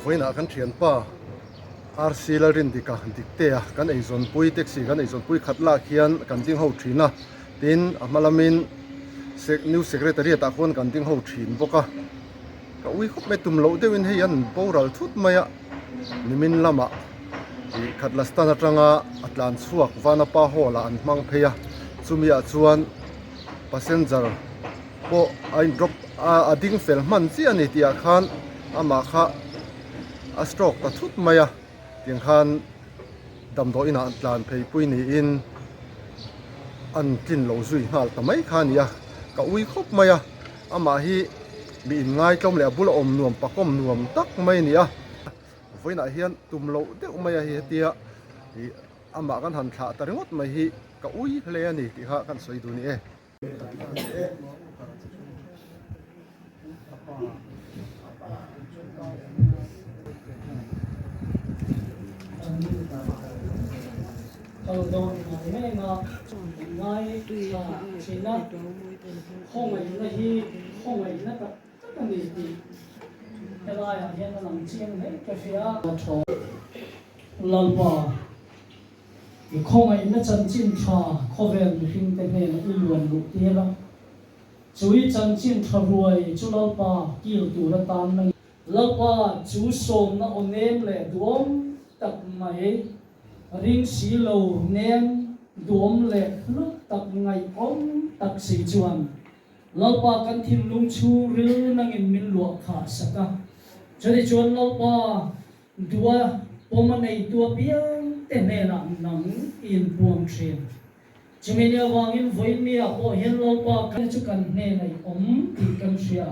Vawiinah kan thianpa RC Lalrindika Diktea kan eizawnpui taxi kan eizawnpui khat lak hian kan ding ho thin a, tin a hma lamin new secretariat ah khuan kan ding ho thin bawk a, ka ui khawp mai tum loh deuhin hei an boral thut mai a, nimin lamah ih khatla stand atanga a tlan chhuak Vanapa hall ah an hmang phei a, chumi ah chuan passenger pawh a in drop a a ding fel hman chiah a ni tih ah khan amah kha a stroke ta thut mai a tiang khan damdawi inah an tlan phei pui niin an tlin lo zui nghal ta mai kha a ni a ka ui khawp mai a amah hi mi in ngaitlawm leh a bula awm nuam pakawm nuam tak mai a ni a vawiinah hian tum loh deuh mai a hi hetia ih amah kan han thlah ta ringawt mai hi ka ui hle a ni tih kha kan sawi duh a ni e. Lalpa. I khawngaihna chanchin tha khawvel mihringte hnena i luan luh tir a, chu i chanchin tha ruai chu Lalpa kil tur atan na Lalpa chu sawmna aw nem leh duhawm tak mai, ring si lo nem duhawm leh hlu tak ngaihawm tak si chuan Lalpa kan thinlung chhungril nangin min luah khah sak a. Chutichuan Lalpa Dua pawm a neitu apiang te hnenah nang i inpuang thin. Chumi ni avangin vawinia pawh hian Lalpa kan chu kan hnenah i awm tih kan hria.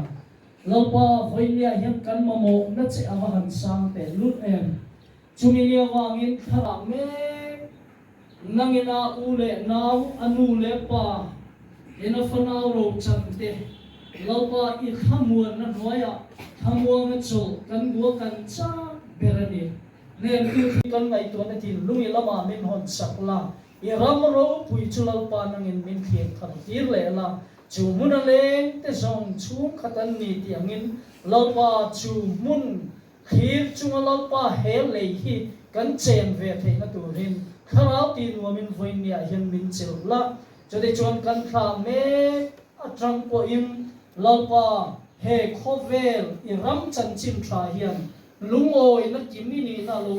Lalpa vawinia hian kan mamawhna che a va han sang teh lut em. Chumi ni avangin thlarah mek nangina u leh nau, a nu leh pa, ina fanau ro chan te, Lalpa i thlamuanna hnuaiah thlamuanga chawlh kan bua kan chak ber a ni. Hnemtu hi kan ngaihtuahna thinlung i lamah min hawn sak la, i ram ropui chu Lalpa nangin min thlir thar tir leh la, chu hmun a leng te zawng chhungkhat an ni tih angin Lalpa chu hmun Thlir chunga Lalpa he lei hi kan chen ve theihna turin Thlarau tih nuamin vawinia hian min chilh la. Chutichuan kan thla mek atang pawhin Lalpa he khawvel i ram chanchin tha hian lungawina kim i nihna lo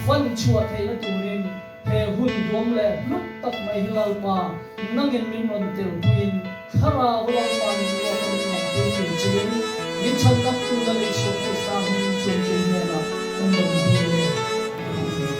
fan chhuah theihna turin he hun duam leh hlut tak mai hi Lalpa nangin min rawn telpuiin Thlarau Lalpa min ruat a min ngaihpui tur chein min chhan tak tu Lal Isua Krista hmingin chung chu i hnenah kan rawn dil e. Amen.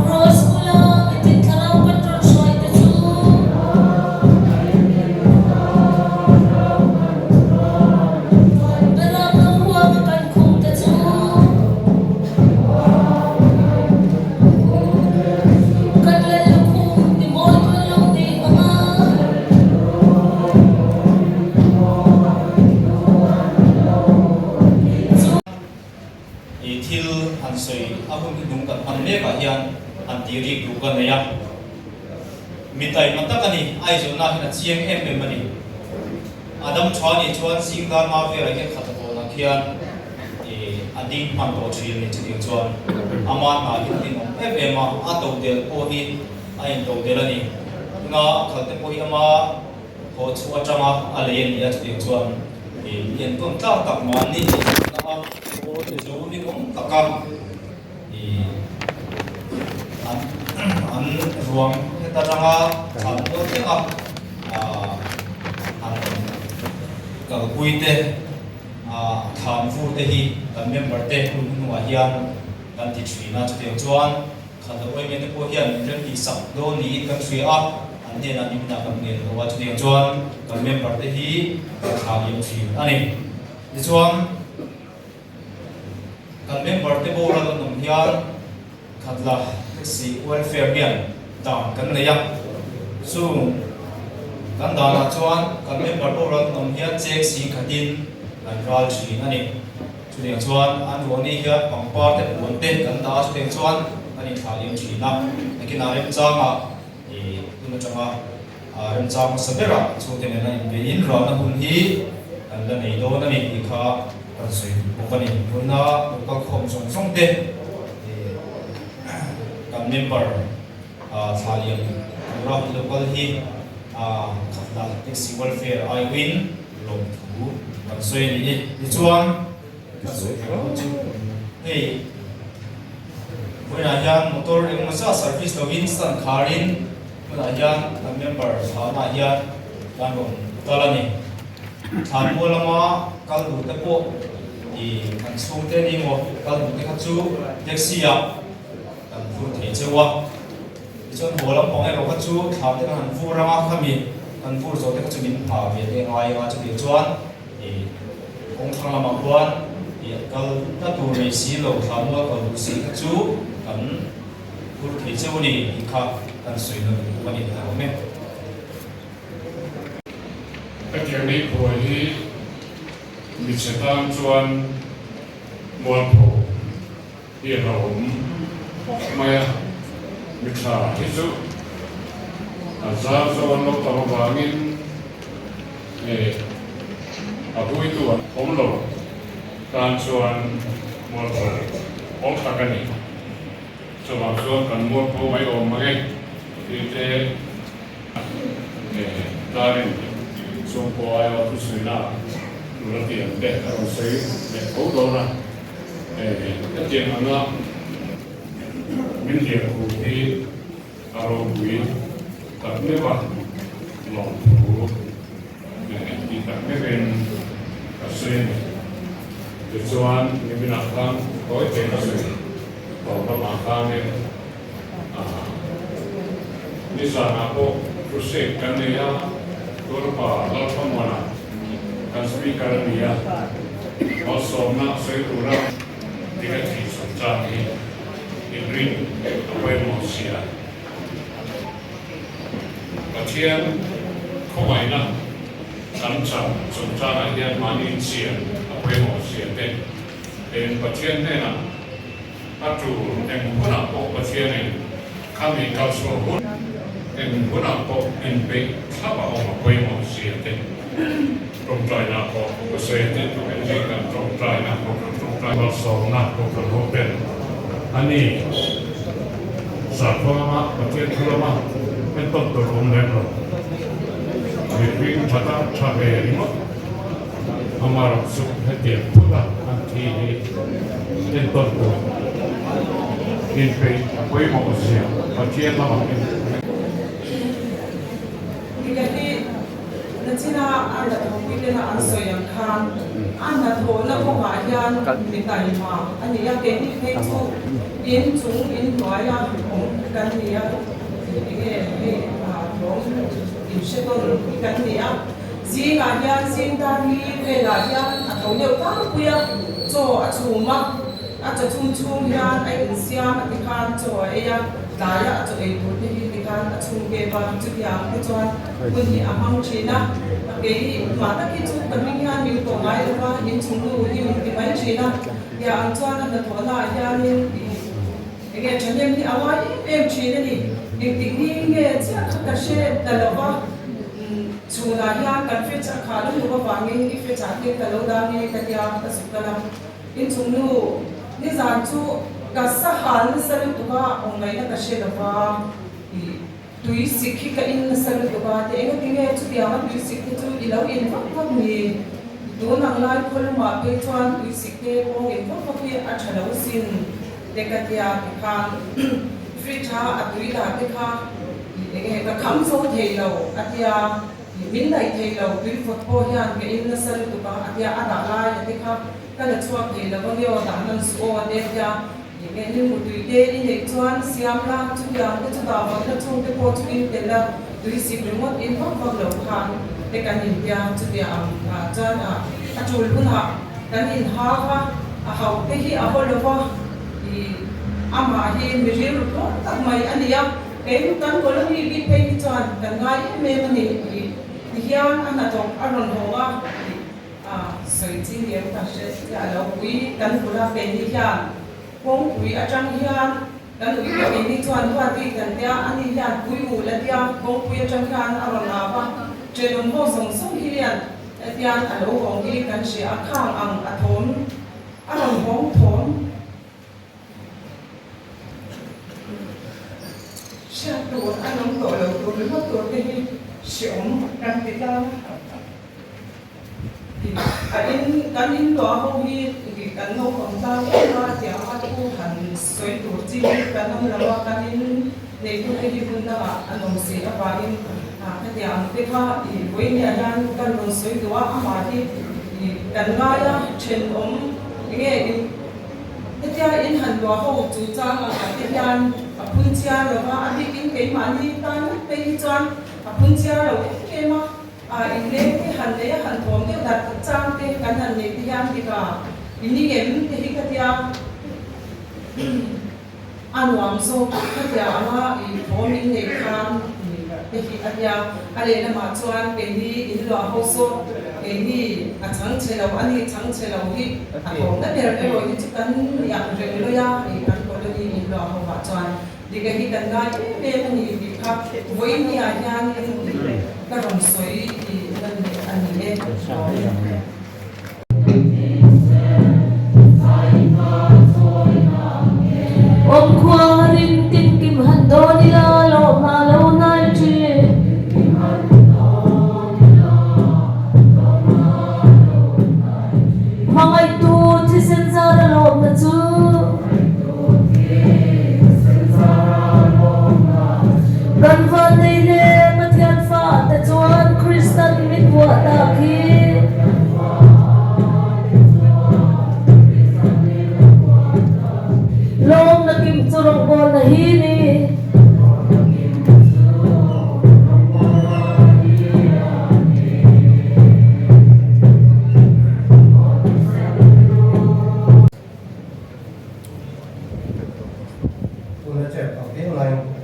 Cross bula mitin thlarau kan rawn hruai te chu. Beram lo huam a kan khum te chu. Kan lal lukhum ni mawi tuan lo nei ang a. Chu. I thil han sawi a hun hi hnung kan hman mek ah hian han tih rik duh ka nei a. Mi taima tak a ni, Aizawnah hian a chiang em em a ni. A dam tha nih chuan zing dar nga velah hian khat a tawnah khian i a ding hman tawh thin a ni. Chutiang chuan ama hna hi a rinawm em em a, a to del pawh hi a in to del a ni. Tunga a khal te pawh hi ama haw chhuah atanga a lei a ni a, chutiang chuan i entawn tlak tak mahni eizawnna a mizo rinawm taka i an an ruang heta tanga thlan mual thleng a an kalpui te thlan vur te hi kan member te hun hnuah hian kan ti thin a, chutiang chuan khat lo awm te pawh hian min rem tih sak dawn niin kan hria a, an hnenah niminah kan ngen lo a, chutiang chuan kan member te hi kan thlah liam thin a ni. Tichuan kan member te boral an awm hian Khatla Taxi Welfare hian dan kan nei a, chung kan danah chuan kan member boral an awm hian cheng sing khatin kan ral thin a ni. Chutiang chuan an ruahni hian pangpar te puan te kan dah a, chutiang chuan kan inthlah liam thin a. Nakinah remchangah ih tun atanga remchang hmasa berah chhungte nena inbeiin ralna hun hi kan la nei dawn a ni tih kha kan sawi duh bawk a ni. Tuna lo kal khawm zawng zawng te ih kan member thla lian tura lo kal hi Khatla Taxi Welfare aiawin lawmthu kan sawi a ni. Tichuan kan sawi theih dawn chu hei vawiinah hian motor engemaw zat service lovin stand kharin hmunah hian kan member thlanah hian kan rawn kal a ni. Thlanmual lama kal duh te pawh ih kan chhungte ni emaw kal duh te kha chu taxi ah kan vur thei cheu a. Tichuan haw lampang erawh kha chu thla te kan han vur ang a, khami kan vur zawh te kha chu min pha ve te ngai ang a, chutiang chuan ih kawng thlang lamah khuan ih kal na tur nei si lo thla mual kal duh si kha chu kan vur thei cheu a ni tih kha kan sawi na duh bawk a ni ta awm e. Hetiang ni khuai hi michhe tan chuan mualpho hi a hlauhawm khawp mai a, mi tha hi chu a zar zo an lo tam avangin eh a huitu an awm lo tan chuan mualpho awm tak a ni. Chuvang chuan kan mualpho mai awm mang e. Tih te Darin chhungkaw aiawh thusawinak tur a tih ang te a rawn sawi leh tho dawn a. Hetiang anga min hliah thu hi a ropui tak meuh a, lawmthu tih tak meuhin ka sawi a ni. Tichuan niminah khan tawi te ka sawi tawh ramah khanin Nizanah pawh crusade kan nei a, Tuarpa Lalthamuana kan speaker a ni a, malsawmna sawi tura dik a thih chungchang hi inrin a pawimawh si a. Pathian khawngaihna kan chan chungchangah hian mahni chian a pawimawh zia te, Pathian hnenah A tul eng hunah pawh Pathianin khami kalchhuah hun eng hunah pawh inpeih thlap a awm a pawimawh zia te tawngtaina pawh ka sawi a tin tuk in zing kan tawngtaina kohhran tawngtai malsawmna kohhran ho ten a ni sakhua lama Pathian thu lama entawn tur awm lem lo mihring tha ta tha ve ringawt Amarawh chu hetiang phut a an thi hi entawn tur inpeih a pawimawh zia Pathian lamah en. Nika hi nachina a hnathawhpui tena an sawi ang khan a hnathawhna kawngah hian mi taima a ni a, keini phei chu in chung in hnuaia awm kan ni a, enge hei thawm inhre tawn hi kan ni a. Zingah hian zing dar li velah hian a tho deuh tlangpui a, chaw a chhum a, a chaw chhum chhung hian a insiam a tikhan chaw a ei a, tlaia a chaw ei tur te hi tikhan a chhum kep a, chutiang te chuan hun hi a hmang thin a, kei mah tak hi chu ka hming hian min kawh ngai lo va, inchhung nu hi min ti mai thin a, tiah ang chuan a hnathawhnaah hianin Enge thahnem hi a ngai em em thin a ni. Engtik ni nge chiah kha ka hre ta lo va, chhunah hian kan fridge a khah lutuk avangin i fridge ah hian ka lo dah nge ka tia ka zuk kal a. Inchung nu, nizan chu ka sahal nasa lutuk a, awm ngaihna ka hre lo va, ih tui sik hi ka in nasa lutuk a, ti engati nge chutianga tui sik te chu i lo in vak vak ni? Tun ang lai khawlumah phei chuan tui sik te pawng in vak vak hi a tha lo sin. Te ka tia ti khan fridge a a tui lah te kha enge ka kham zo thei lo a tia min daih thei lo tui vawt pawh hian ka in nasa lutuk a a tia a dah lai a te kha ka la chhuak thei lo ange aw dah nan suh aw te a tia enge nimbu tui te i neih chuan siam la chutiang te chu dah vawt la chung te pawh chu in tel a tui sik ringawt in vak vak lo khan te kan in tia chutia ang chuan a tul hunah Kan inhau a, a hauh te hi a haw lo va, ih, amah hi mi rilru tlawm tak mai a ni a, kei kan colony bik phei hi chuan kan ngai em em a ni, ih, tihian a hnathawk a rawn haw a, ih, a sawi chi ngem ka hre chiah lo, ui kan bul a keini hian kawngpui atang hian kan ui te keini chuan duati kan tia, ani hian pui u la tia kawngpui atang hian a rawn au a, thenawm ho zawng zawng hian Hetiang a lo hawng hi kan hria a, khang ang a thawm a rawn hawng thawm hriat tur a awm tawh lo tur ringawt tur te hi hreawm kan ti tlang a. A in kan in tuah ho hi kan naupang tlang em a tiang a thu han sawi tur chi hi kan awm lo a, kan in neitute hi hun dangah an awm si avangin Khatiang ang te kha i vawinia hian kan rawn sawi duh a, amah hi i kan ngai a, thenawm enge in hetia in han luah ho chu chang ang ah te hian a phun chiar lo va, a bikin keimahni tan ngawt phei hi chuan a phun chiar lo em em a, a inleng te han nei a, han thawm deuh dat chang te kan han neih te hian tika i ning em te hi khatia. A nuam zawk khatiang anga i thawm in neih khan te hi a nia. A lehlamah chuan keini in luah ho saw keini a chhang chhe lo a ni, chhang chhe lo hi a thawmna ber erawh hi chu kan iang reng lawi a, i kan colony in luah ho ah chuan dika hi kan ngai em em a ni tih kha vawiin ah hian ka rawn sawi i lan leh a ni e. Awm khuang rin tin kim han dawn ila lawm hma lo.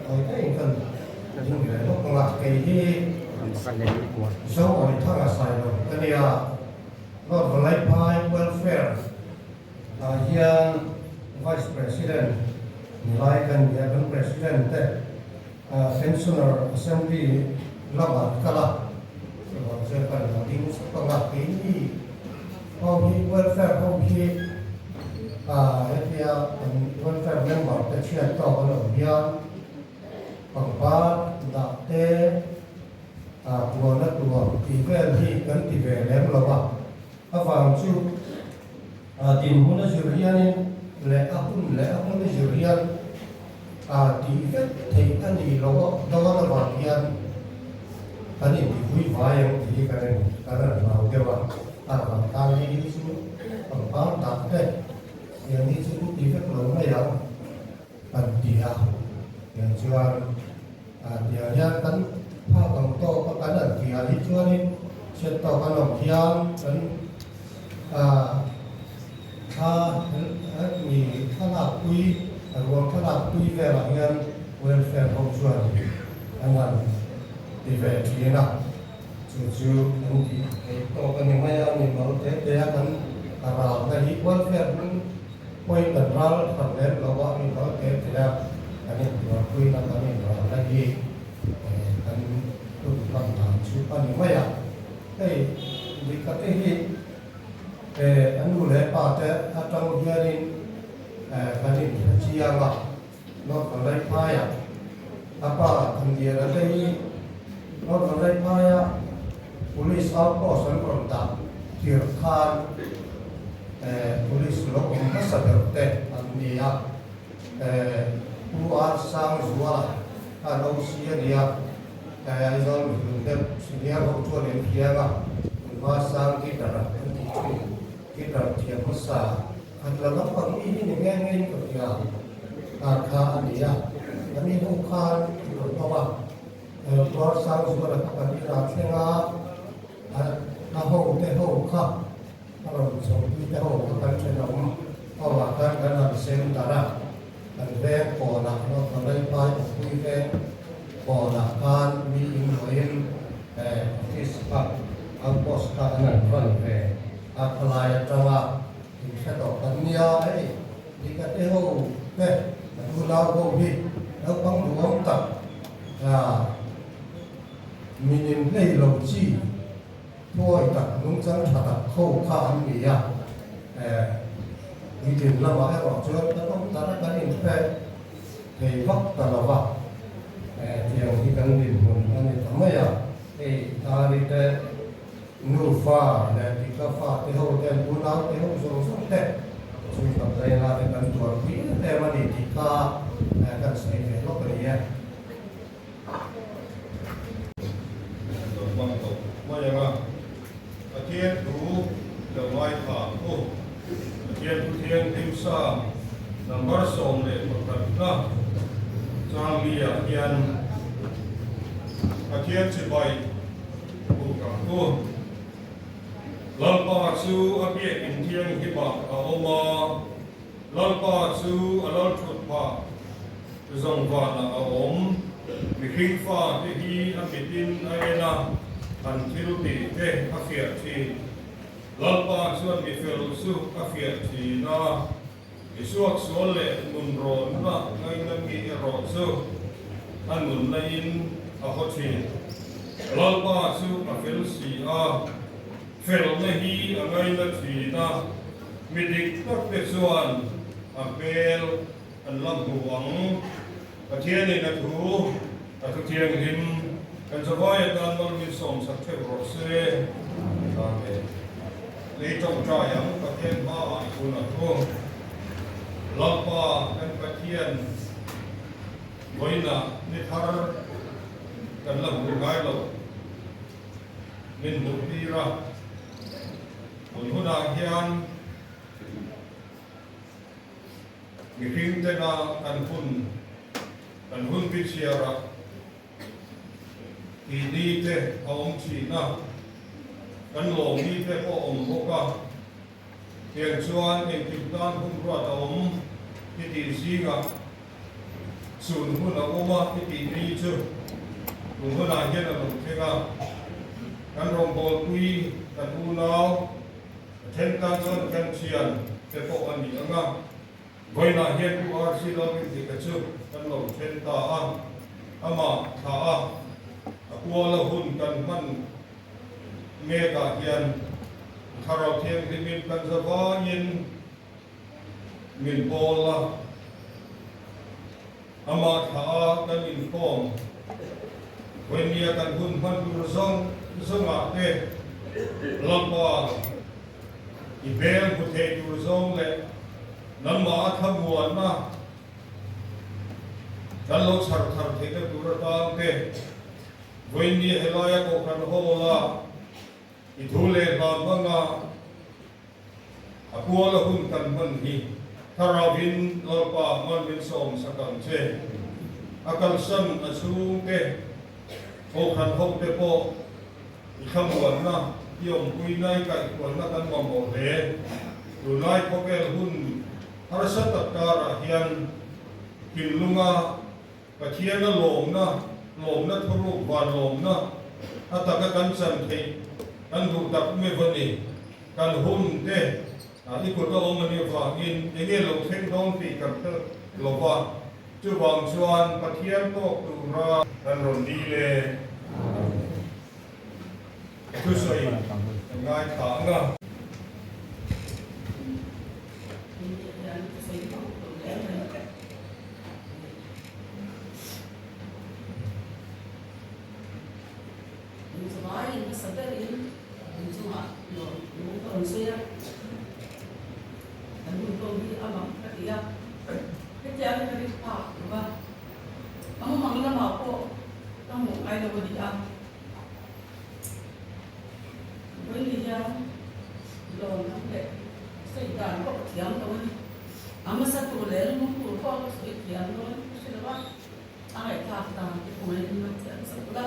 Tawi takin kan ding ve lawk ang a, kei hi Zo Awithanga Sailo ka nia, North Vallaiphai Welfare ah hian Vice President ni lai ka ni a, kan President te Pensioner Assembly lamah an kal a, chuvang chuan kan lo ding chhup ang a, keini ho hi Welfare ho hi hetia kan Welfare member te thian tawk an awm hian pangpar dah te puana tuam tih vel hi kan ti ve lem lo a, avang chu dinhmun a zir hianin leh a hun leh a hmun a zir hian tih vek theih a nih loh dawn avang hian kan intihpui vai ang tih hi kan kan han hlau deuh a, a vang tan hi hi chu pangpar dah te tiang hi chu ti vek lo mai ang kan ti a, tiang chuan tiang hian kan phak ang tawk a kan han tih ah hi chuanin chhiat tawk an awm hian kan Thla mi thlalakpui, ruang thlalakpui velah hian welfare ho chuan an han ti ve thin a, chu chu an tih theih tawk a ni mai a, mi mal te te a kan ralna hi welfare hming pawhin kan ral hran lem lo a, mi mal te te a kan intuarpuina kan inralna hi kan hun hman dan chu a ni mai a, hei dikate hi. A nu leh pa te atang hianin kan inhre chiang a, North Vanlaiphaiah a pa Thangliana te hi North Vanlaiphaiah Police outpost an rawn dah tir khan Police lo awm hmasa ber te an ni a, Pu R Sangzuala khan OC a ni a. Aizawl mihlun deuh senior ho chuan in hliam a, tunhma sang guitar an tih thin, guitar thiam hmasa khat la naupang mi hi ni nghe nghe in ka hria kar kha a ni a, a ni ho khan an rawn hmang a, Tuar sang zuala kha kan inah thleng a, a ho te ho kha a rawn chhawpui te ho kha kan thenawm ho ah khan kan han sem darh a. Kan veng kawnah emaw Vawlaipai awpui veng kawnah khan mi inhlawhin office kha outpost kha an han run ve a, khawlai atanga inhre tawh kan nia hei Dikate ho te an unau ho hi naupang duhawm tak minin hlei lo chi Thuawi tak nungchang tha tak ho kha an ni a, puitlin lamah erawh chuan kan awm ta reng kan inhre thei vak ta lo va, tiang hi kan dinhmun a ni ta mai a, hei Dari te nufa leh Dika fa te ho te an unau te ho zawng zawng te chhungkhat laina te kan tuarpui em em a ni tih kha kan sawi ve lawk a ni e. Lo hmang tawh mai ang a, Pathian thu lo ngaithla ang u. Pathian thu thianghlim sa number 11 na changli-ah hian Pathian chibai buk ang u. Lalpa chu a biakin thianghlimah a awm a. Lalpa chu a lal thut phah zawng vanah a awm. Mihring fate hi a mitin a en a, an thil tih te a fiah thin. Lalpa chuan mi fel chu a fiah thin a, mi suaksual leh nunrawnna ngaina mi erawh chu a nunna in a haw thin. Lalpa chu a fel si a, felna hi a ngaina thin a. Mi dik tak te chuan a hmel an la hmu ang. Pathianin a thu, a thu thianghlim kan zavai atan malmin sawmsak theuh rawh se. Amen. Lei tawngtai ang Pathian hmaah i hun a thu. Lalpa kan Pathian vawiinah ni thar kan la hmu ngai lo. Min hmuh tir a. Tun hunah hian mihring tena kan hun kan hun bichhiarah tih te a awm thin a, kan lawmni te pawh a awm bawk a, tiang chuan engkim tan hun ruat a awm hi tih zingah. Chun hun a awm a i tih ni chu tun hunah hian a lo thleng a, kan rawngbawlpui kan unau a then tan chuan kan thian te pawh a ni ang a, vawiinah hian Pu RC Lalrindika chu kan lo then ta a, amah thlah a, a kuala hun kan hman mekah hian Thlarau Thianghlimin kan zavaiin min pawl a, amah thlah a kan inkhawm vawinia kan hun hman tur zawng zawngah te Lalpa i hmel hmu thei tur zawng leh nangmah a thlamuanna kan lo chhar thar theihna tur atan te vawinia helaia Kohhran Hall a I thu leh hla hmanga a kuala hun kan hman hi Thlarauin Lalpa hman min sawm sak ang che. A kalsan a chhungte, Kohhran hote pawh i thlamuanna, i awmpuina, i kaihkualna kan mamawh hle. Tunlai khawvel hun harsa tak karah hian thinlunga Pathiana lawmna, lawmna thuruk van lawmna a taka kan chan theih kan duh tak meuh a ni. Kan hun te i kut a awm a nih avangin enge lo thleng dawn tih kan hre lo va, chuvang chuan Pathian tawk tura kan rawn dil e. Thusawi kan ngaithla ang a. Vawiin hian lawm lam leh sawi dan pawh ka thiam lo a ni. A hmasa tur leh lung tur pawh ka sawi thiam dawn ka hre lo a, a ngaihthlak dan te pawh in lo thiam chauh la.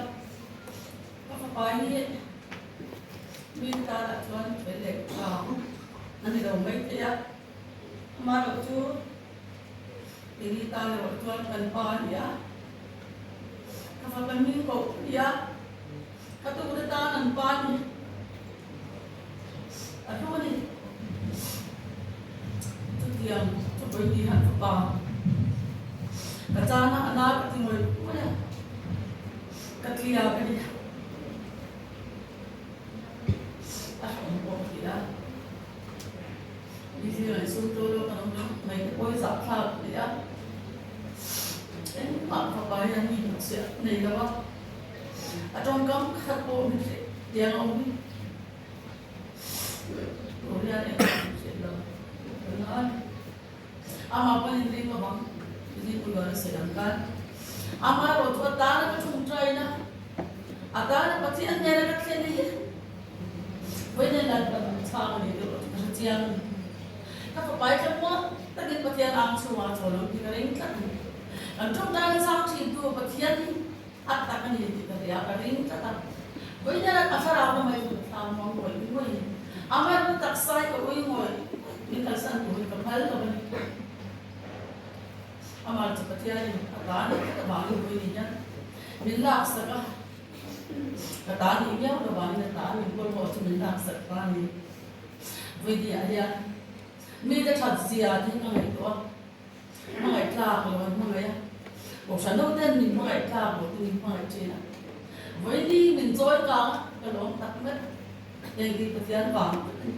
Ka fapa hi mi tanah chuan fel leh tha a ni lo mai thei a, amaherawh chu keini tan erawh chuan kan pa a ni a, ka fapa hming koh a ni a. Ka tute tan an pa ni a hlu a ni. Chutiang chu vawi ni han fapa ka chana a na ka ti ngawih ngawih a, ka tlia ka ni. A hrehawm pawh ka ti a, mi zingah in sum to lo kan awm ringawt mai te pawh hi zahthlak a ni a. Engmah fapa hian mi hmuhchhiah nei lo a. A tawngkam khat pawh min hrilh tiang a awm hi. Tur hian engmah min hrilh lo. Tunah amah pawn in ring lovang tih u luan a sawi ang khan. Amaherawh chu a tana ka tawngtaina, a tana Pathian hnena ka thlen hi vawiin Lalpa lam chhang a ni deuh ka hre chiang a ni. Ka fapa hi thlamuang takin Pathian ang chhungah a chawl ang tih ka ring tlat a ni. Kan tawngtaina chhang thintu Pathian hi A tak a ni tih ka hria, ka ring tlat a. Vawiin a thlarau na mai chu ka thlang muang ngawih ngawih in a hmanraw taksa hi ka ui ngawih min kalsan tur hi ka phal lo a ni. Amah chu Pathianin a ta nih tlat avangin vawiin hian min laksak a, ka ta nih viau lo vangin a ta min pawimawh chu min laksak ta a ni. Vawiin ah hian mite that zia te hi ka ngaihtuah a. Hmangaih tlak lo an hmangaih a, Kohhran ho ten min hmangaih tlak lo te min hmangaih thin a. Vawiini min chawi kang a, ka lawm tak mek. Heng hi Pathian vang tak a ni.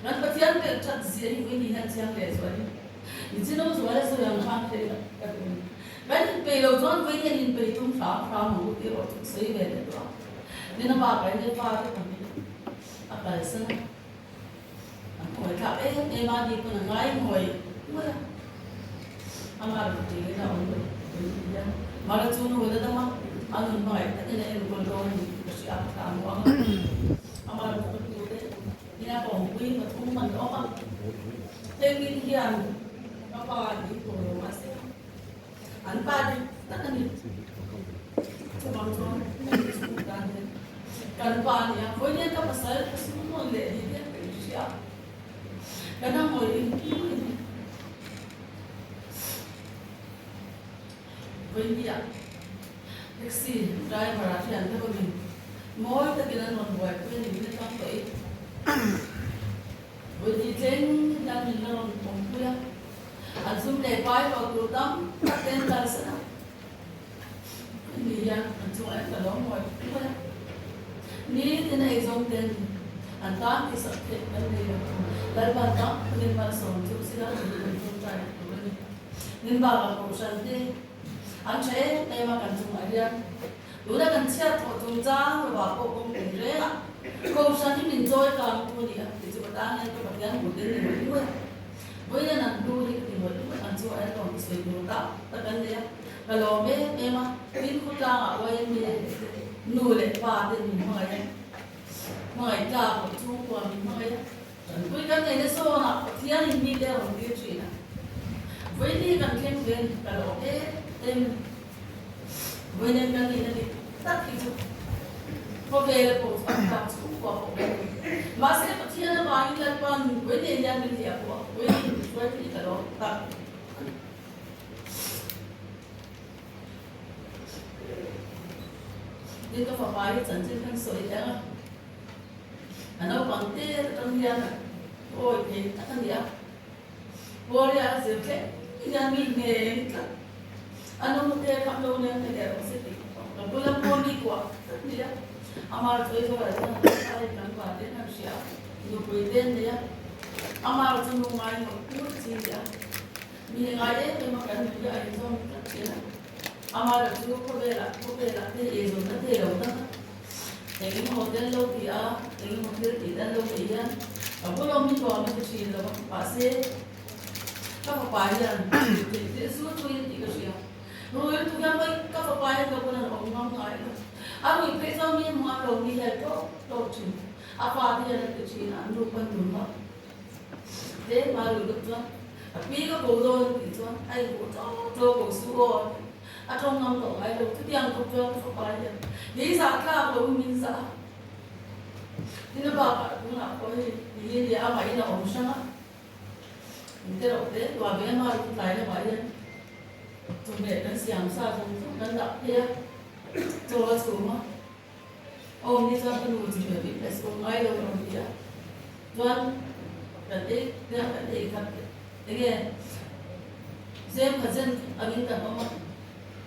Kan Pathian belh that zia hi vawiini hian chiang leh zual in mi chino zual a sawi ang khan theih loh ka duh a ni. Kan inpei lo chuan vawiini hian inpei tum hram hram ang u tih erawh chu ka sawi ve leh tawh a. Nina bakah hian fa te pahnih a kalsan a. An khawi thlak em em a, ni pawn a ngai ngawih ngawih a. Amah rawn ti in a awm lo tih a ni a. Mara chu nu la dam a, a nun hmangaih takin a enkawl dawn a ni tih ka hria a, ka thlah muang a. Amah rawn ka tu te ina ka awmpui pathum an awm a. Heng in hian ka pa ni tur lo mahse an pa dik tak a ni. Chuvang chuan heng chhung tan hian kan pa a ni a, vawiin ka pasal ka sum nawn leh ni te ka inhria a, ka na ngawih in a ni. Vawinia taxi driver ah hian te pawhin mawi takin an rawn buaipui a ni min atang tawh i. Vawiin thleng hian min la rawn awmpui a, an sum leh pai hlawh tur tam tak te an kalsan a. Ani hian an chungah hian ka lo ngawi mai a, nitin a eizawng te an tan tihsak theih kan nei lo. Lalpan tam takin malsawm chu sila tih kan tawngtai tur a ni. Min bakah kohhran te an tha em em a kan chungah hian tuna kan chhiat thawh chungchang lovah pawh kawng pui reng a, kohhran hi min chawi kang tu a ni a tih chu ka tan hian ka Pathian hmuh tel ni ngawih ngawih a. Vawiin an hnu hi ka ti ngawih ngawih ang chu a lawm sawi tur tak tak an nei a, ka lawm em em a, tin khawtlangah YMA nu leh pa ten min hmangaih a, hmangaih tlak loh chhungkua min hmangaih a, tanpui kan neihna sawnah Pathian in mite a rawn tir thin a, vawiin hi kan thleng ve a ni, ka lawm em em a ni. Vawiin kan nihna dik tak hi chu khawvela pawh chu an tlak chhungkua pawh kan ni. Mahse Pathian avangin Lalpan vawiin nen hian min hliah pawh a, vawiin min hruai thei ta lo tak a ni. Tin ka fapa hi chanchin khan sawi teh ang a, a naupang te atang hian awi thei tak a ni a. Warrior a zir thleng hian mi hneng tlat a nu te kham lo nen ka leh rawh se tih ka bula pawh mi kuah tlat ni a, amar chu Aizawl ah chuan an pa leh tlangval te an hria a, nupui te an nei a, amar chu nu ngai ngawt ngawt chi ni a, mi ngai em em a kan nupui a inzawm tlat thin a, amar chu khawvel ah khawvel ah te eizawn na thei lo tak a, eng emaw te an lo ti a, eng emaw thil tih te an lo ti hian ka bula mi tuam a ti thin lo a, mahse ka fapa hian tih thil chu tui a tih ka hria. Rui lutuk hian mai ka fapa hian ka bulah awm ngam ngai lo. A rui phei chuan mi hmuh a lo mi hian tawp tawp thin. A pa te hian a ti thin a, an nu pawn nun a te hma rui lutuk chuan a pi ka ko dawn a tih chuan a inkuh tawp tawp ko su aw a ti. A tawng ngam tawh ngai lo. Chutiang khawp chuan ka fapa hian kei zah tlak lo in min zah a. Tin a bakah tunah pawh hei ti hi nia amah in a awm hrang a. Te rawh te tua ve a lu tlai lamah hian chawhmeh kan siam sa zawng zawng kan dah phei a, chaw a chhum a, awm ni chuan ka nu chawhmeh bik leh sawn ngai lo a rawn ti a, chuan kan ei nia kan ei khat enge zem khat zen angin kan awm a,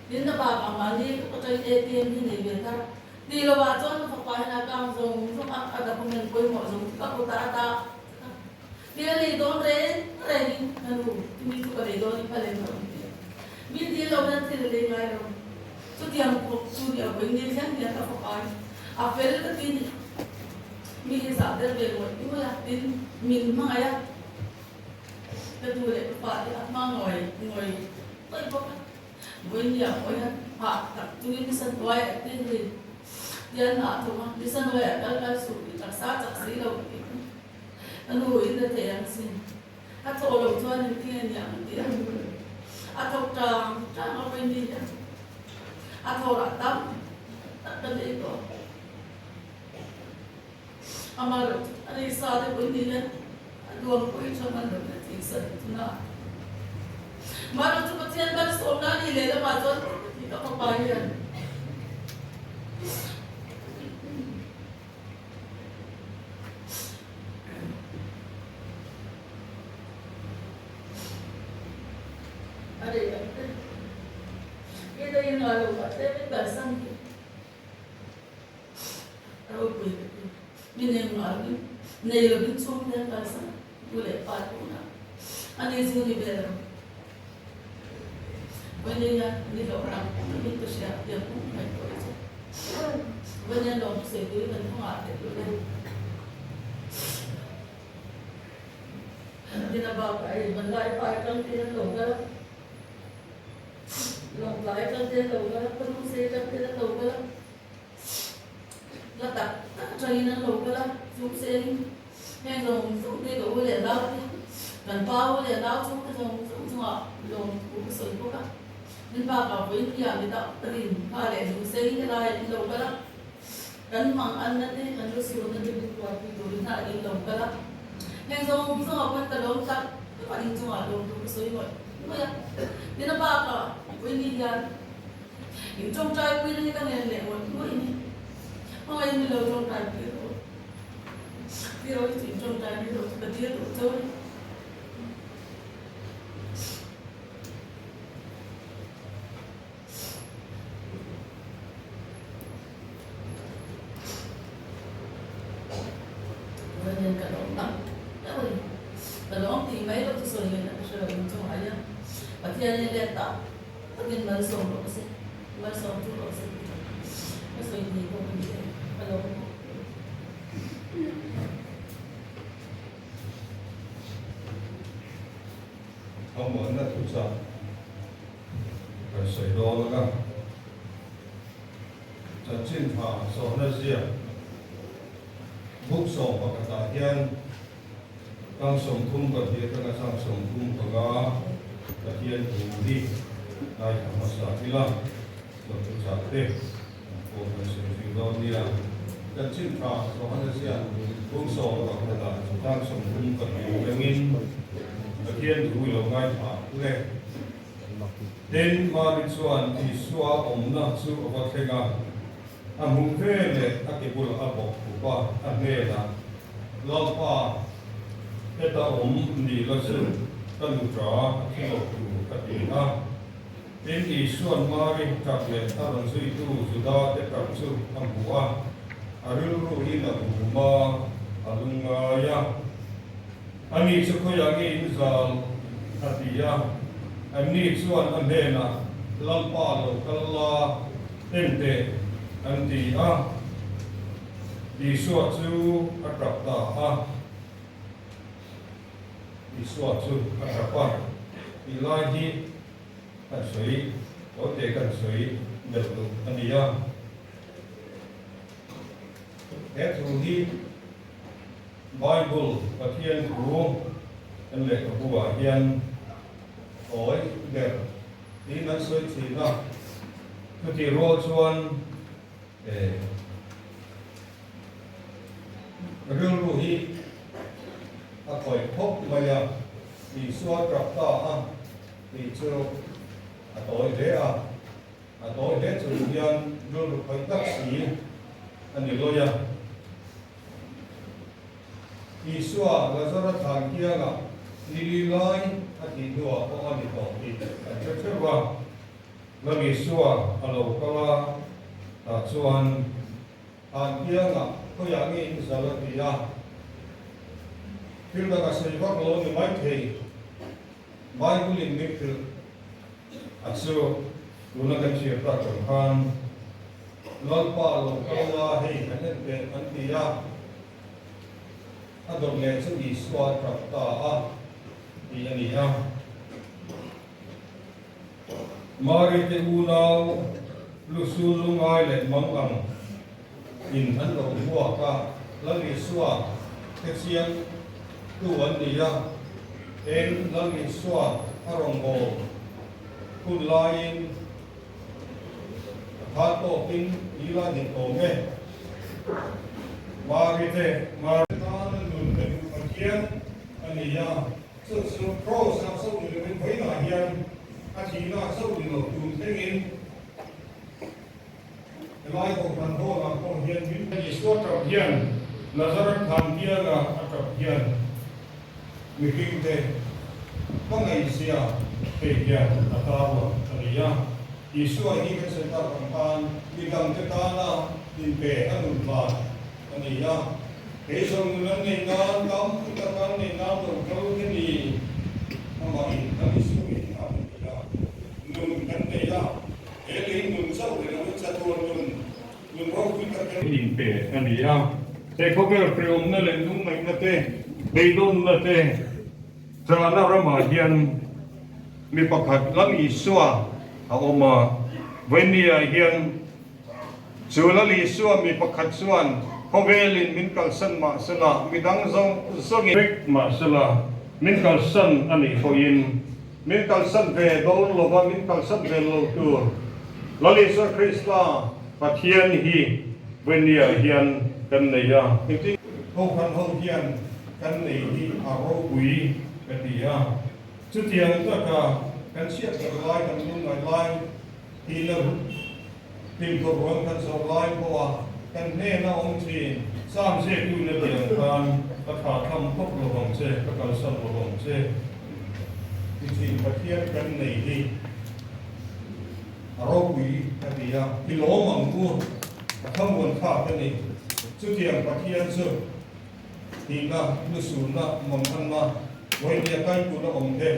tin a bakah mahni ka atangin ATM hi nei ve thar tih lovah chuan ka fapa hian a kang zawng zawng a, a document pawimawh zawng ka kutah a dah. Thil a nei dawn reng rengin ka nu chumi chu ka lei dawn i phal em lo an ti a. Mi dil lo hian thil a lei ngai lo. Chutiang khawp chu ni a vawi ni thleng hian ka fapa hi a fel ka ti ni. Mi hi zah tel ve ngawih ngawih a, tin min hmangaih a, ka nu leh ka pa te a hma ngawih ngawih ngawih bawk a. Vawi ni ah pawh hian hah tak chungin ni sanuai a ti hei tian hah thung a, ni sanuai ah kal kal suh tih taksa chak si lo tih Ka nu in a thei ang sin. A thawh loh chuan in thing a ni ang tih a a thawk tang tang a vawi ni hian a thawh rah tam tak ka nei tawh. Amah loh chu a nei sa te vawi ni hian a duang pawh hi tha hman lo na thing san tuna. Mah loh chu Pathian malsawmna a nih leh lamah chuan ka fapa hian. Kan mang an na te kan lu sur na te min kuaipui turin a in lo kal a, heng zawng zawng ah pawn ka lawm tak tak a in chungah lawm tur ka sawi ngawih ngawih a, tin a bakah Winnie hian. In tawngtai pui na hi ka ngen leh ngawih ngawih ni. Hmangaih in lo tawngtai pui rawh u. Ti rawh hi chu in tawngtai pui rawh chu ka dil duh cho ni. Vawiin ka lawm tak deuh a ni. Ka lawm tih mai loh chu sawi ngaihna ka hre lo in chungah hian Pathianin let tak takin malsawm rawh se, malsawm chu rawh se tih ka sawi thei bawk a ni e, ka lawm bawk. Thlamuanna thuchah kan sawi dawn ang a, chanchin tha sawhna ziak buk 11 ah hian tang 32 atanga chang 35 Pathian thu hi ngaithla hmasa ila chuan thuchah te kan pawh kan sawi zui dawn nia. Chanchin tha sawhna ziak buk 11 ah tang 32 atangin Pathian thu i lo ngaithla le. Tin, Mari chuan Isua awmna chu a va thleng a, a hmuh ve leh a ke bulah a bawk khup a, a hnenah, Lalpa, heta awm ni la chu ka nuṭa a thi lo tur, a ti a. Tin, Isua'n Mari ṭap leh a rawn zuitu Juda te ṭap chu a hmu a, a rilruin a hum a, a lungngai a. Ani chu khawiah nge in zal? a ti a. Anni chuan a hnenah, Lalpa lo kal la, en teh, an ti a. Isua chu a tap ta a. Isua chu a tap a tih lai hi kan sawi, tawite kan sawi belh duh a ni a. He thu hi. Bible, Pathian thu kan lehkhabu ah hian tawi ber tiin an sawi thin a, chutih rual chuan rilru hi a khawih khawp mai a, Isua tap ta a tih chu a tawi hle a, a tawi hle chung hian rilru khawih tak si a ni lawi a. Isua Lazara thlan kiangah ni li lai a tih hnuah pawh a ni tawh tih kan hre theuh va. Lal Isua a lo kal a, tah chuan thlan kiangah khawiah nge in zal a ti a, thil dang a sawi vak lo ni maithei. Bible in min hrilh a chu tuna kan hriat tak ang khan Lalpa lo kal la hei kan en teh an ti a, a dawt leh chu Isua a tap ta a tih a ni a. Mari te unau lusul lungai leh mang ang in an lo hmuak a, Lal Isua hrechiang tu an ni a, eng Lal Isua a rawngbâwl hun laiin a thar tawkin ila dik awm e. Mari te Mari tana nun pe duh Pathian a ni a, chu chu Kraws ah chauh ni lovin vawiinah hian a thihna chauh ni lo tun thlengin Helai Kohhran Hall ah pawh hian min. Isua tap hian Nazareth thlan biala a tap hian mihring te hmangaihzia hei hian a tarlang a ni a. Isua hi kan sawi tak ang khan midang te tana inpe a nun hlan a ni a. Kei zawng nun an nei nan tam tak an nei nan lo kal ka ni. Amah in kan Isua in a rawn ti a, nun kan nei a. He lei nun chauh ni loin chatuan nun, nun ropui tak kan inpe a ni a. He khawvel hreawmna leh lungngaihna te, beidawnna te chahna ramah hian mi pakhat Lal Isua a awm a. Vawinia hian chu Lal Isua mi pakhat chuan khawvelin min kalsan mahsela midang zawng zawngin vek mahsela min kalsan a nih pawhin Min kalsan ve dawn lova min kalsan ve lo tur Lal Isua Krista Pathian hi Vawnia hian kan nei a. Engtin Kohhran ho hian kan nei hi a ropui ka ti a. Chutiang taka kan chhiat ber lai kan lungngaih lai hi la. Hlimthawh ruang kan zawh lai pawha kan hnena awm thin Sam ziaktu na tih ang khan ka thlah tham tawp lo vang che, ka kalsan lo vang che ti thin Pathian kan nei hi a ropui a ti a, i lawm ang u, a thlamuan thlak a ni. Chutiang Pathian chu Tihna, lusunna, mawmhanna, vawinia kaipuna awm te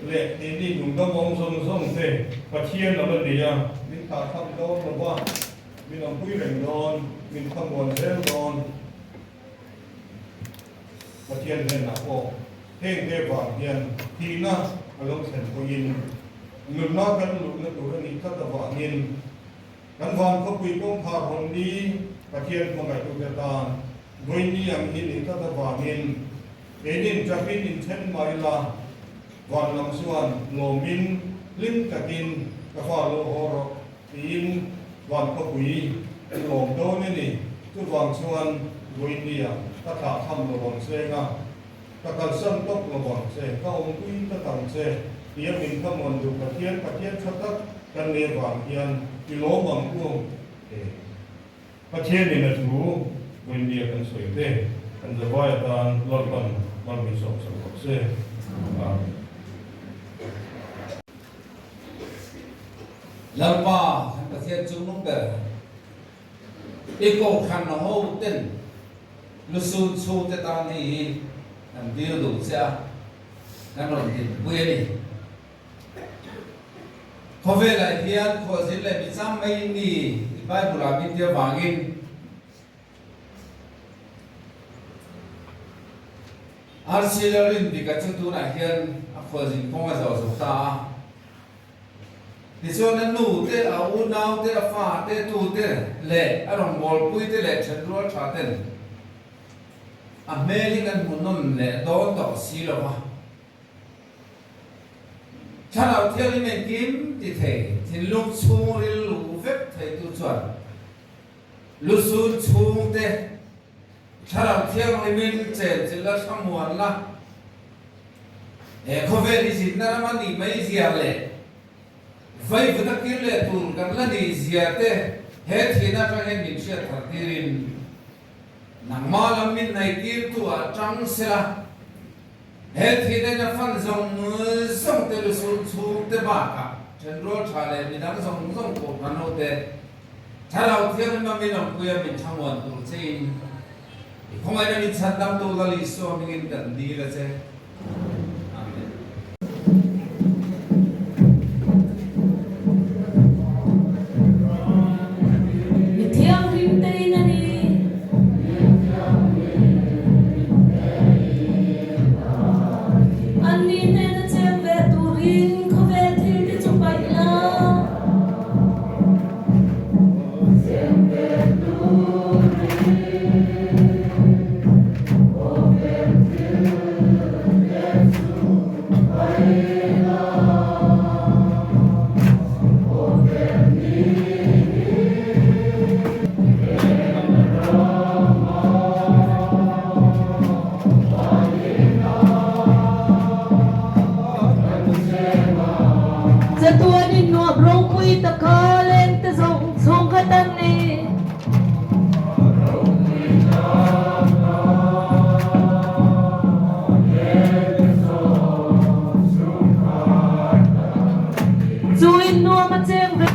leh keini nungdam awm zawng zawng te Pathian a la nei a, min thahthap dawn lo va, min awmpui reng dawn, min thlamuan zel dawn. Pathian hnenah pawh heng te vang hian thihna a lo thlen pawhin nunna kan luhna tur a nih tlat avangin Kan van khawpui kawngkhar hawn ni Pathian hmangaihtute tan vawi ni ang hi nih tlat avangin keinin ṭapin inthen mah ila van lam chuan lawmin hlim takin ka fa lo haw rawh tiin van khawpui an lawm dawn a ni. Chuvang chuan vawi nia ka thlah tham lo ang che nga, ka kalsan tawp lo ang che, ka awmpui tlat ang che tia min thlamuan duh Pathian Pathian tha tak kan nei avang hian i lawm ang u e. Pathianin a thu vawinia kan sawi te kan zavai atan Lalpan mal min sawm sak rawh se. Amen. Lalpa kan Pathian chung nung ber i kohhran ho ten Lusun chhungte tan hei hi kan dil duh che a, kan rawn dinpui a ni. Khawvelah hian khuahzin leh micham mai ni i Bible-ah min ti avangin Arsi Lalrindika chu tunah hian a khuahzin kawng a zawh zo ta a. Tichuan a nu te, a unau te, a fa te, tu te leh a rawngbawlpui te leh ṭhenrual ṭha ten a hmel hi kan hmu nawn leh dawn tawh si lo va. Thlarau Thianghlim engkim ti thei, thinlung chhungril luh vek theitu chuan lusun chhungte Thlarau Thianghlimin chenchilh la thlamuan la, he khawvel hi zinna ram a nih mai zia leh vaivut a kir leh tur kan la nih zia te he thihna atang hian min hriat thar tirin nangmah lam min hnaih tirtu ah tang sela, he thihna in a fan zawng zawng te lusun chhung te bakah thenrual tha leh midang zawng zawng pawh kan ho te Thlarau Thianghlim a min awmpui a min thlamuan tur chein i khawngaihna min chhandamtu Lal Isua hmingin kan dil a che. Amen. Mi thianghlim te in a ni. An ni hnena cheng ve turin khawvel thil te chu paih la. Chatuanin nuam ropui taka lengte zawng chhungkhat an ni. Chu in nuam a cheng ve.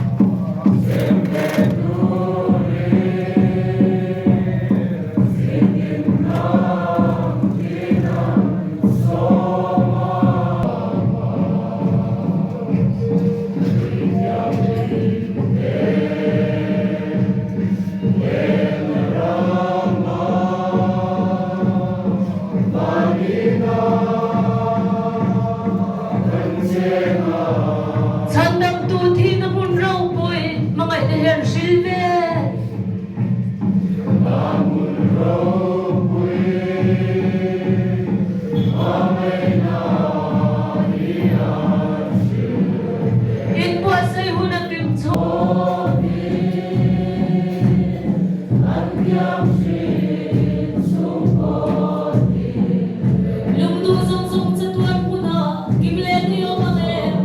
Chhandamtu thihna hmun ropui hmangaihna hian hril ve. Inbuatsaih hun a kim chhung. Lungduh zawng zawng chatuan hmunah kim leh ni awm ang em?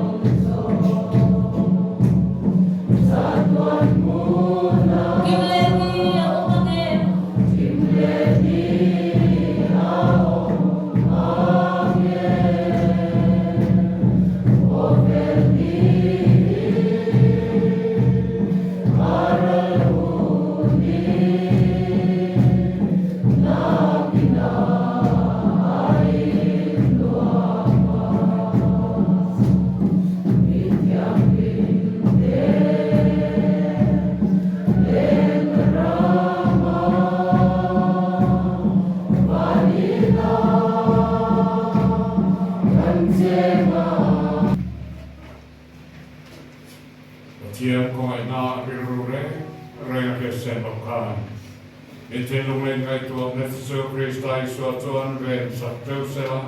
rilru reng reng a hriatsen loh khan in thinlung leh inngaihtuahna chu chu Krista Isua chuan ven sak teuh sela,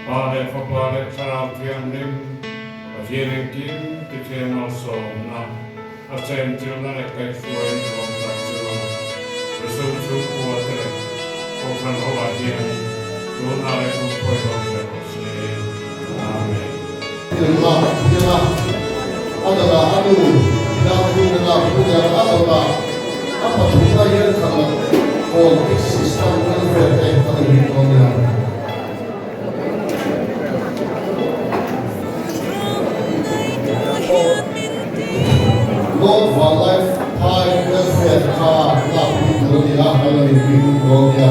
Pa leh Fapa leh Thlarau Thianghlim, Pathian engkim tithiam malsawmna a chenchilhna leh kaihhruai nuam tak chu Rusum chhungkua te leh Kohhran ho ah hian tunah leh kum khawi rawng ber rawh se. Amen. Lak hian a a dawtah a nu lak hnung a lak hnung a a dawtah a pathumna hian khat loh kawn taxi stand welfare te kan in rin dawn nia. North Vanlai Phai welfare kha lak hnung tur a ni a, kan lo in ring dawn nia.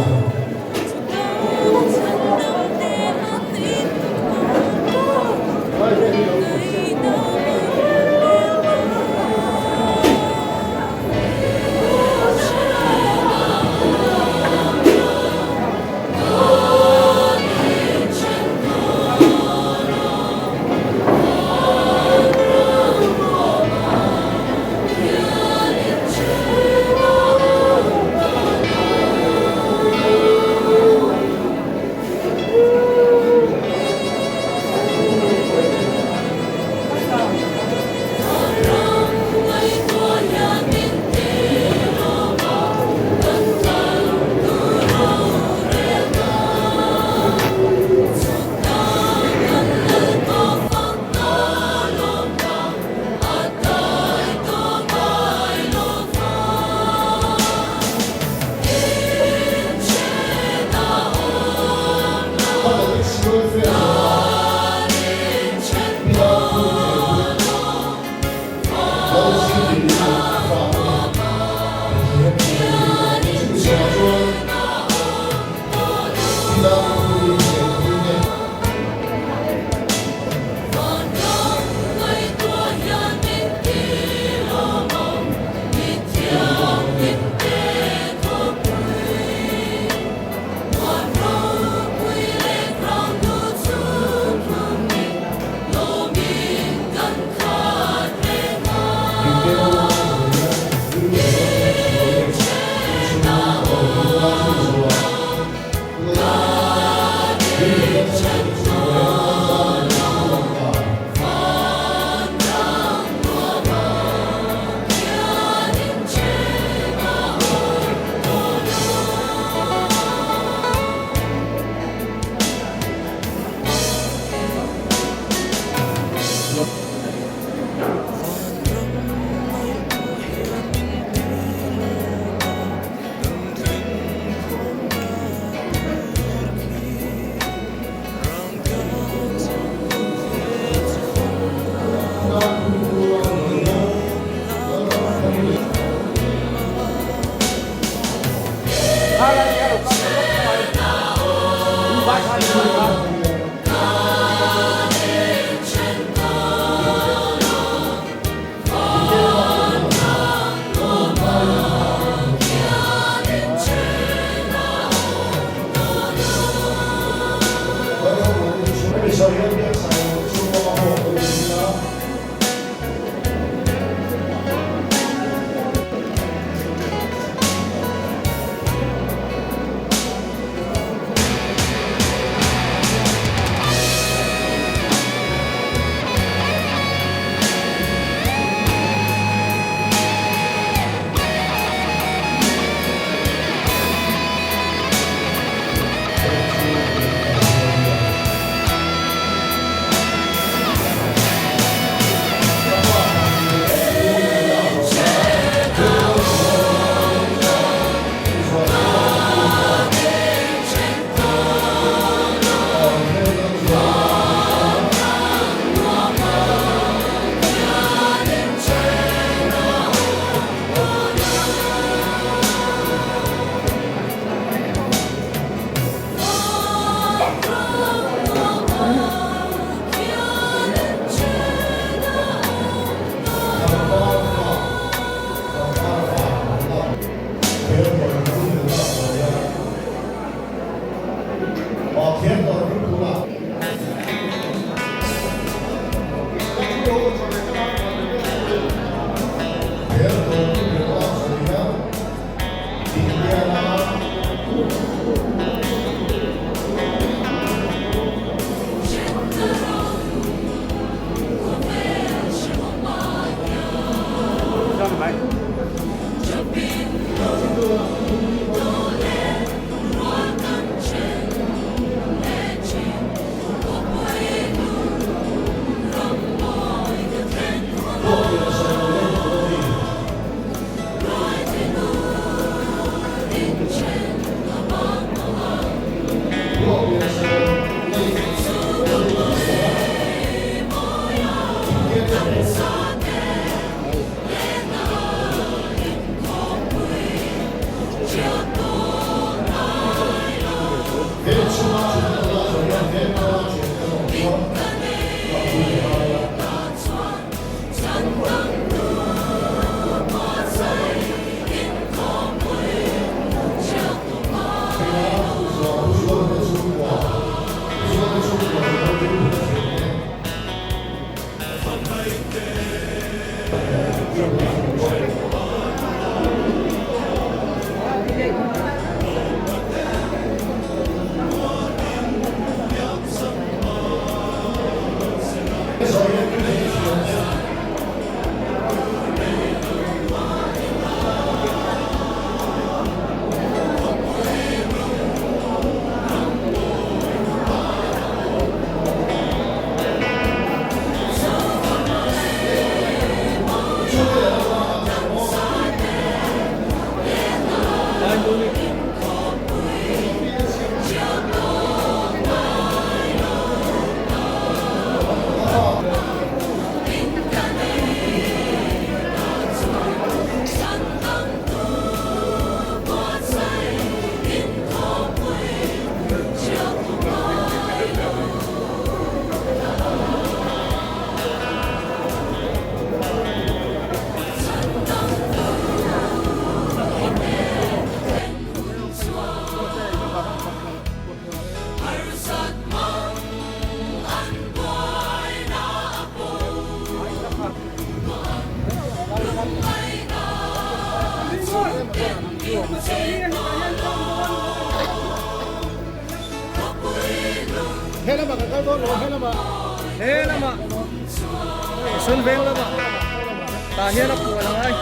He lamah kan kal dawn lo he lamah he lamah Mission Veng lamah tah hian a puan angai.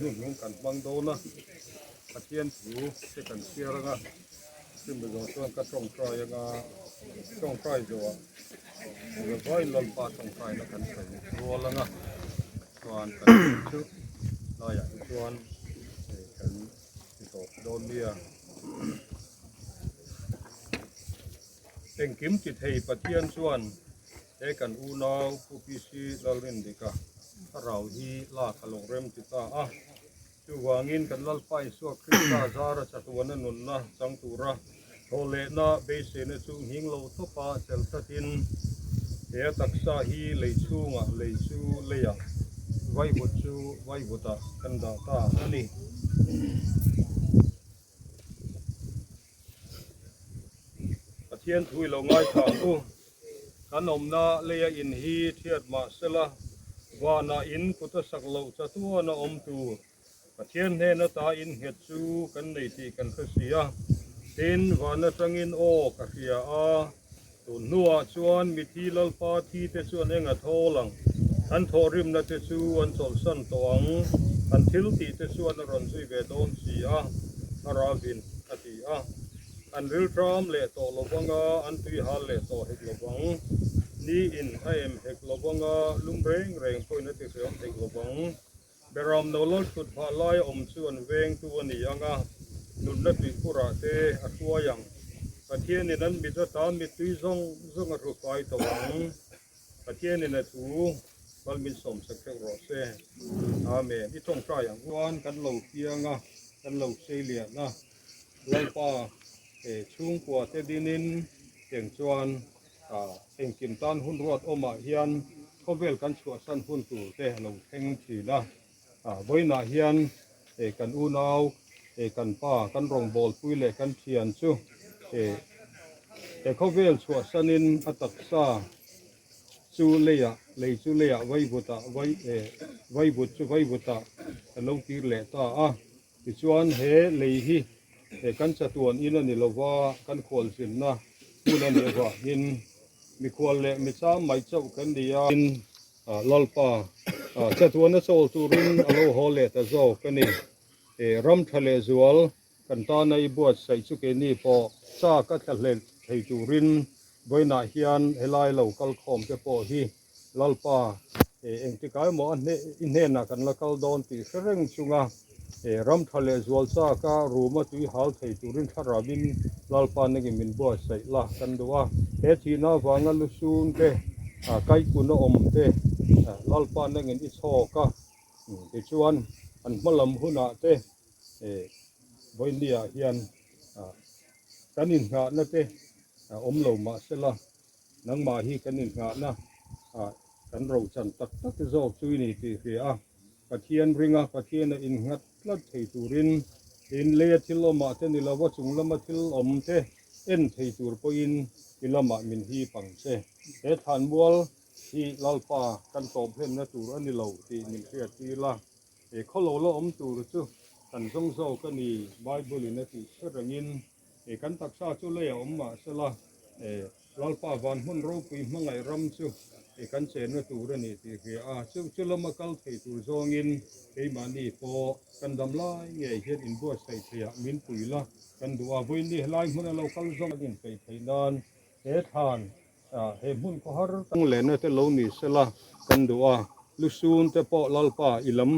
Hun kan hmang dawn a, Pathian thu te kan chhiar anga, chumi zawh chuan ka tawngtai anga, tawngtai zawhah Zavai Lalpa tawngtaina kan sawi rual anga, chuan kan chu laiah hi chuan kan ti tawp dawn nia. Engkim ti thei Pathian chuan he kan unau Pu PC Lalrindika thlarau hi lak a lo rem ti ta a. Chuvangin kan Lalpa Isua Krista zara chatuana nunna chang tura thawhlehna beiseina chu nghing lo tawpa chelh tlatin he a taksa hi lei chhungah lei chu leiah. vaivut chu vaivutah kan dah ta a ni. Pathian thu i lo ngaithla ang u. Kan awmna leia in hi thiat mah sela, vanah in kut a sak loh chatuan a awm tur. Pathian hnen ata in nghet chu kan nei tih kan hre si a. Tin, van atangin aw ka hria a, tun hnuah chuan mithi Lalpa thi te chuan eng a thawl ang? An thawhrimna te chu an chawlhsan tawh ang, an thil tih te chuan a rawn zui ve dawn si a, Thlarauin a ti a. An rilṭam leh tawh lo vanga an tui hal leh tawh hek lo vang. Ni in a em hek lo vanga lum reng reng pawhin a ti hriam hek lo vang. Beram no lal thut phah lai a awm chu an vengtu a ni ang a, nunna tuikhurah te a hruai ang. Pathianin an mit ata mittui zawng zawng a hrufai tawh ang. Pathianin a thu kal min sawmsak theuh rawh se. Amen. I tawngtai ang. Chuan kan lo piang a, kan lo sei lian a, Lalpa chhungkua te dinin tiang chuan engkim tan hun ruat awmah hian khawvel kan chhuahsan hun tur te a lo thleng thin a. Vawiinah hian kan unau, kan pa, kan rawngbawlpui leh kan thian chu he khawvel chhuahsanin a taksa chu leiah, lei chu leiah vaivutah, vaivut chu vaivutah a lo kir leh ta a. Tichuan, he lei hi he kan chatuan in a ni lova, kan khualzinna hmun a nih avangin mikhual leh micham mai chauh kan ni a. Tin, Lalpa chatuana chawl turin a lo haw leh ta zawk a ni. He ram tha leh zual kan tana i buatsaih chu keini pawh chak a tla hlel thei turin vawiinah hian helai lo kalkhawm te pawh hi Lalpa, engtikah emaw a hne i hnenah kan la kal dawn tih hre reng chunga ram tha leh zual chaka ruma tui hal thei turin thlarauin Lalpa nangin min buatsaih la kan duh a. He thihna avanga lusun te, kaikun a awm te Lalpa nangin i chhawk a, tichuan an hma lam hunah te vawinia hian kan inngahna te awm lo mahsela, Nangmah hi kan inngahna ah kan rochan tak tak zawk chu i ni tih hria a, Pathian ringa Pathiana innghat tlat thei turin in leia thil awmah te ni lova chung lama thil awm te en thei tur pawhin i lamah min hip ang che. He thlanmual hi Lalpa kan tawp hlenna tur a ni lo tih min hriattir la, he khawlo la awm tur chu kan zawng zawk a ni Bible in a tih hre rengin E kan taksa chu lei a awm mah sela, e Lalpa van hmun ropui hmangaih ram chu e kan chenna tur a ni tih hria a, chu chu lama kal thei tur zawngin keimahni pawh kan dam lai ngei hian inbuatsaih theiah min pui la kan duh a, vawiinni helai hmuna lo kal zawng an inpeih theih nan he thlan he hmun khawhar tak lehna te lo ni sela kan duh a, lusun te pawh Lalpa i lam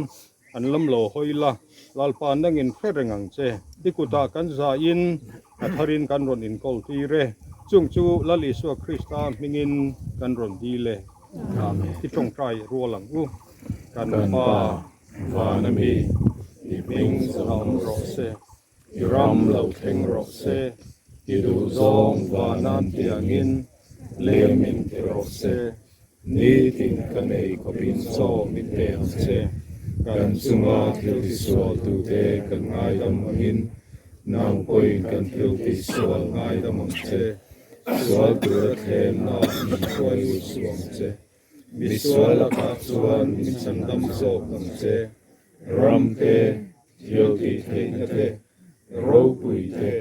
An lam lo hawi la, Lalpa nangin hre reng ang che. I kutah kan zahin a tharin kan rawn inkawl tir e. Chung chu Lal Isua Krista hmingin kan rawn dil e. Amen. I tawngtai rual ang u. Kan Pa, van ami, i hming zahawm rawh se. I ram lo thleng rawh se. I duhzawng vanan tiangin lemin ti rawh se. Nitin ka nei khawpin chaw min pe ang che. Kan chunga thil tisual tute kan ngaidam angin, nang pawhin kan thil tisual ngaidam ang che. Sual tura thlemna min hruai lut suh ang che. Misual lakah chuan min chhandam zawk ang che. Ram te, thil tih theihna te, ropui te,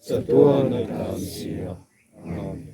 chatuan a tlan si a. Amen.